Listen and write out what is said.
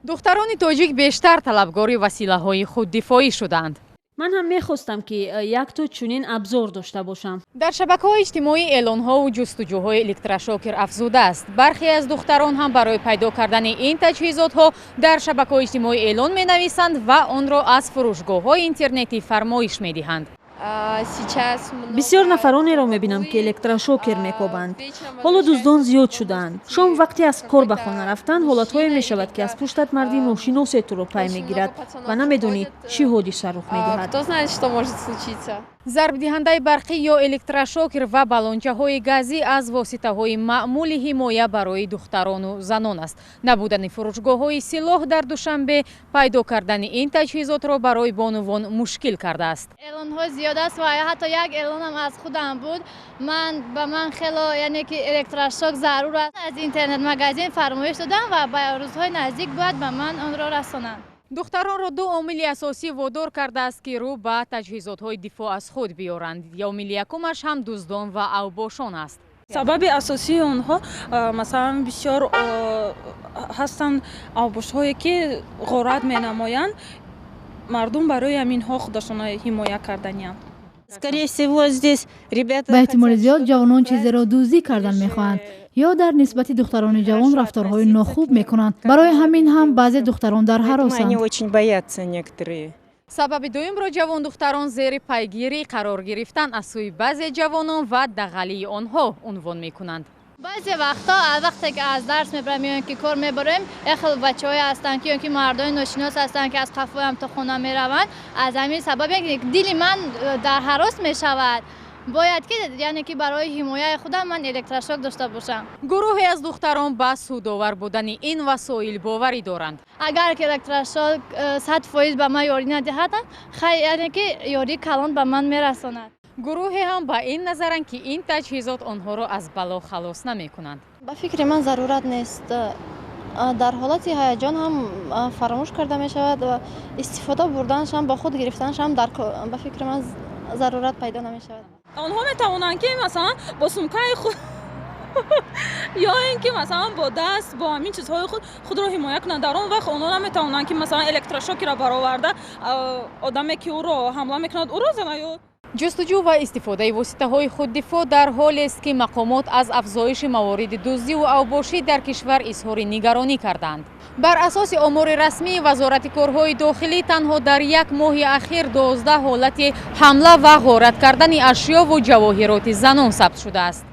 Духтарони тоҷик бештар талабгори василаҳои худдифоӣ шуданд. Ман ҳам мехостам, ки якто чунин абзор дошта бошам. Дар шабакаҳои иҷтимоӣ эълонҳову ҷустуҷӯҳои электрошокер афзудааст. Бархе аз духтарон ҳам барои пайдо кардани ин таҷҳизотҳо дар шабакаҳои иҷтимоӣ эълон менависанд ва онро аз фурӯшгоҳҳои интернетӣ фармоиш медиҳанд. Бисёр нафаронеро мебинам, ки электрошокер мекобанд. Ҳоло дуздон зиёд шудаанд. Шом вақте аз кор ба хона рафтан, ҳолатҳое мешавад, ки аз пуштат марди ношиносе туро пай мегирад ва намедонӣ, чӣ ҳодиса рух медиҳад. Зарбдиҳандаи барқӣ ё электрошокер ва балончаҳои газӣ аз воситаҳои маъмули ҳимоя барои духтарону занон аст. Набудани фурӯшгоҳҳои силоҳ дар Душанбе пайдо кардани ин таҷҳизотро барои бонувон мушкил кардааст. Эълонҳо зиёд аст ва ҳатто як эълонам аз худам буд. Ман ба ман хело, яъне ки электрошок зарур аст. Аз интернет-магазин фармоиш додам ва ба рӯзҳои наздик бояд ба ман онро расонанд. Духтаронро ду омили асосӣ водор кардааст, ки рӯ ба таҷҳизотҳои дифоъ аз худ биёранд. Омили якумаш ҳам дуздон ва авбошон аст. Сабаби асосии онҳо, масалан, бисёр ҳастанд авбошҳое, ки ғорат менамоянд. Мардум барои ҳаминҳо худашонро ҳимоя карданианд. Скорее всего, здесь ребята. Ба эҳтимоли зиёд, ҷавонон чизеро дуздӣ кардан мехоҳанд ё дар нисбати духтарони ҷавон рафторҳои нохуб мекунанд. Барои ҳамин ҳам баъзе духтарон дар ҳаросанд. Они очень боятся некоторые. Сабаби дуюмро ҷавондухтарон зери пайгирӣ қарор гирифтан аз сӯи баъзе ҷавонон ва дағалии онҳо унвон мекунанд. Баъзе вақтҳо, вақте ки аз дарс мебарам ё ин ки кор мебарем, як хел бачаҳое ҳастанд ки ё ки мардони ношинос ҳастанд, ки аз қафоям то хона мераванд. Аз ҳамин сабаб дили ман дар ҳарос мешавад. Бояд ки, яъне ки, барои ҳимояи худам ман электрошок дошта бошам. Гурӯҳе аз духтарон ба судовар будани ин васоил боварӣ доранд. Агар ки электрошок 100% ба ман ёрӣ надиҳад, хай, яъне ки ёрии калон ба ман мерасонад. Гурӯҳе ҳам ба ин назаранд, ки ин таҷҳизот онҳоро аз бало халос намекунанд. Ба фикри ман, зарурат нест. Дар ҳолати ҳаяҷон ҳам фаромӯш карда мешавад ва истифода бурданашам, ба худ гирифтанашам, ба фикри ман, зарурат пайдо намешавад. Онҳо метавонанд, ки масалан бо сумкаи худ ё ин ки масалан бо даст, бо ҳамин чизҳои худ худро ҳимоя кунанд. Дар он вақт онҳо наметавонанд, ки масалан электрошокера бароварда, одаме ки ӯро ҳамла мекунад, ӯро зана ё Ҷустуҷӯ ва истифодаи воситаҳои худдифоъ дар ҳолест, ки мақомот аз афзоиши мавориди дуздиву авбошӣ дар кишвар изҳори нигаронӣ карданд. Бар асоси омори расмии Вазорати корҳои дохилӣ, танҳо дар як моҳи ахир 12 ҳолати ҳамла ва ғорат кардани ашёву ҷавоҳироти занон сабт шудааст.